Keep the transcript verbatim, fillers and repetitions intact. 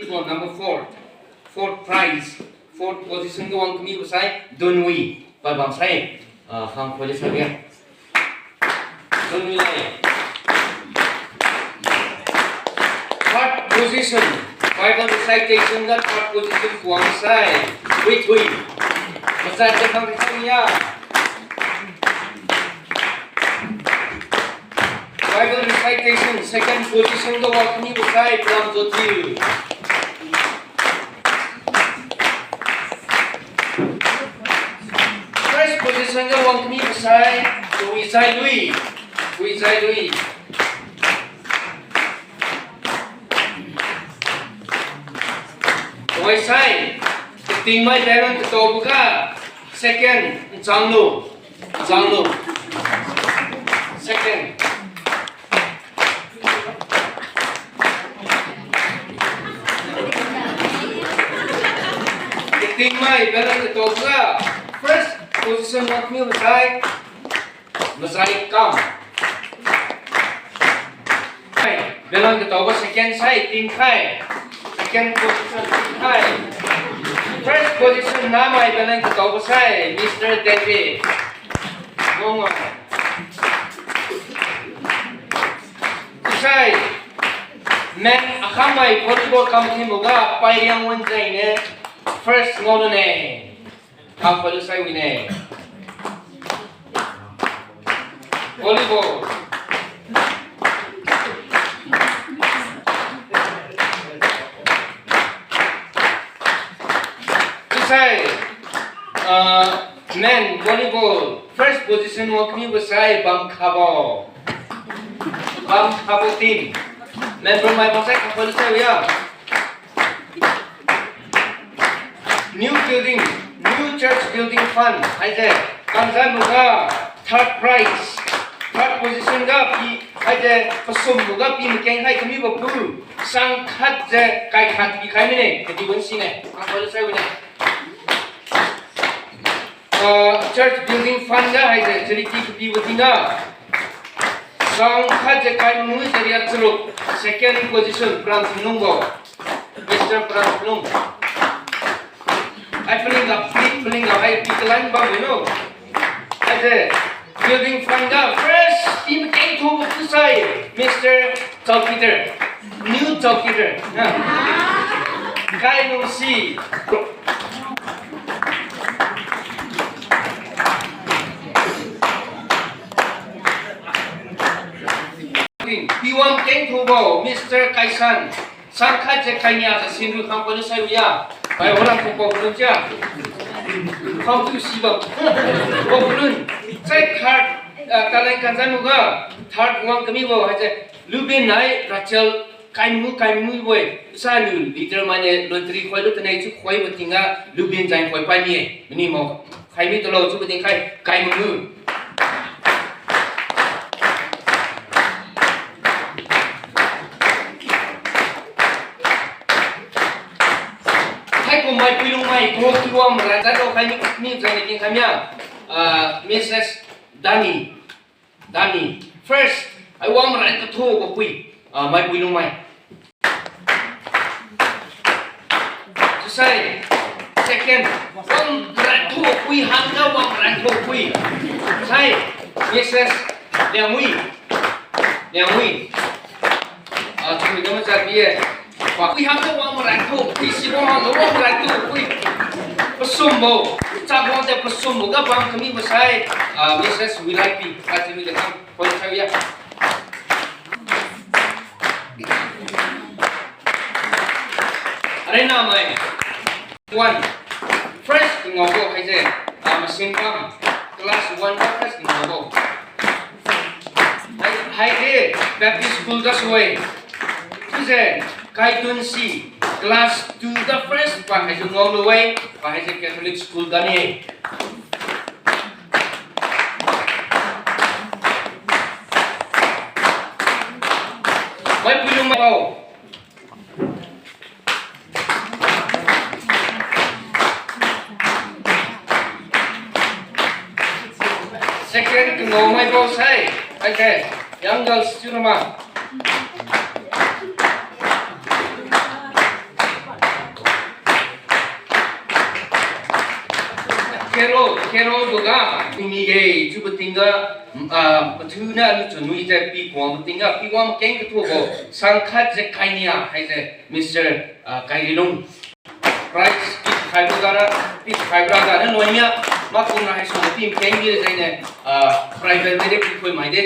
Number four, fourth prize, fourth position ga wang kamibo sai Dunwi, pabam sai, ah, khang khoi le sai bia. Dunwi lai. Third position, Bible recitation ga third position wang sai Withui. Masa je khang recitation ya. Bible recitation, second position ga wang kamibo sai Pramjotiu. First position ga wang kamibo sai Wizailui. Wizailui. Wi sai, Tingmai Baron Katobo ga, second, Janglu. Janglu. Second. Tingmai Baron Katobo ga, first position wang kamibo sai, Mazai Kam. Hai, Baron Katobo second sai Tingkhai. Second position Tingkhai. First position namai Baron Katobo sai Mister David. Ngongwa. Sai, men akhamai volleyball kam thimuga Pairiang Wunjai ne first ngao lune. Khang khoi le sai wine. Volleyball. Sai, ah, men volleyball first position wang kamibo sai Bamkhabo. Bamkhabo team. Member mai bam sai khang khoi le sai wi ya. New building, new church building fund, haise, kanzan muga, third prize, third position ga pi, haise, pasum muga pi makeng hai kamibo pu, sang khat je kai khat pi khai mine, kadi wan sine, ang khoi le sai wine. Ah, church building fund ga haise charity kapibo tingga. Sang khat je kai mangiu je ria charuk. Second position, Pram Thinlungbo. Mister Pram Thinlung. Ai paling ga, paling, paling ga, ai pi kalan bam mino. Haise, building fund ga first, pi makeng thubo pu sai, Mister Chowkidar. New Chowkidar. Ha. Kai nung si. Piwang keng thubo, Mister Kaisan. Sang khat je kainia je sinru khang khoi le sai wi ya. Bai walang thubo bulun jia. Khang tu si bam. Bo bulun. Sai third, ah, talent kanzan muga. Third wang kamibo haise. Lubin nai Rachel kai mangiu kai mangiu bo-e. Sa niu leader maine lottery khoi lu tane chu khoi matingga Lubin jai khoi pai mi-e. Mani mo. Khai mi talo chiubo tingkhai kai mangiu. Haikum Maipui Lungmai, ko kiwang maran jat lo khai mi, mi jai ni tingkhai mia. Ah, Missus Dani. Dani. First, ai wang maran kathubo pui. Ah, Maipui Lungmai. Chiusai, second, wang maran thubo pui, hangga wang maran thubo pui. Sai, Missus Liangwi. Liangwi. Ah, chiu dama cha bi-e. Wa pui hangga wang maran thubo pui, si wang hangga wang maran thubo pui. Pasumbo, cha wang te pasumbo ga bam kamibo sai, ah, Missus Wilaipi. Ah, chiu de kam, pon sai ya. Arena mai. One. First ngaobo haise, ah, masin kam. Class one ga first ngaobo. Hai, haide Baptist School ga sui. Chiujiu, Kaitunsi, class two ga first pa haise ngao lu-e, pa haise Catholic School ga ni. Maipui Lungmai bo. Second kangao mai bo sai. Okay. Young girls, chiu nama. Carol boga, tingmi ge, chiubo tingga, ah, pathiuniu aliu chunwi jiu piwang matingga, piwang makeng kathubo, sangkhat jiu kainia haise, Mister, ah, Kairilung. Prize pikhaibo gara, pikhaibo gara, na loimia, makum ra haisuniu pi makeng di jengniu, ah, private maide, pikhui maide,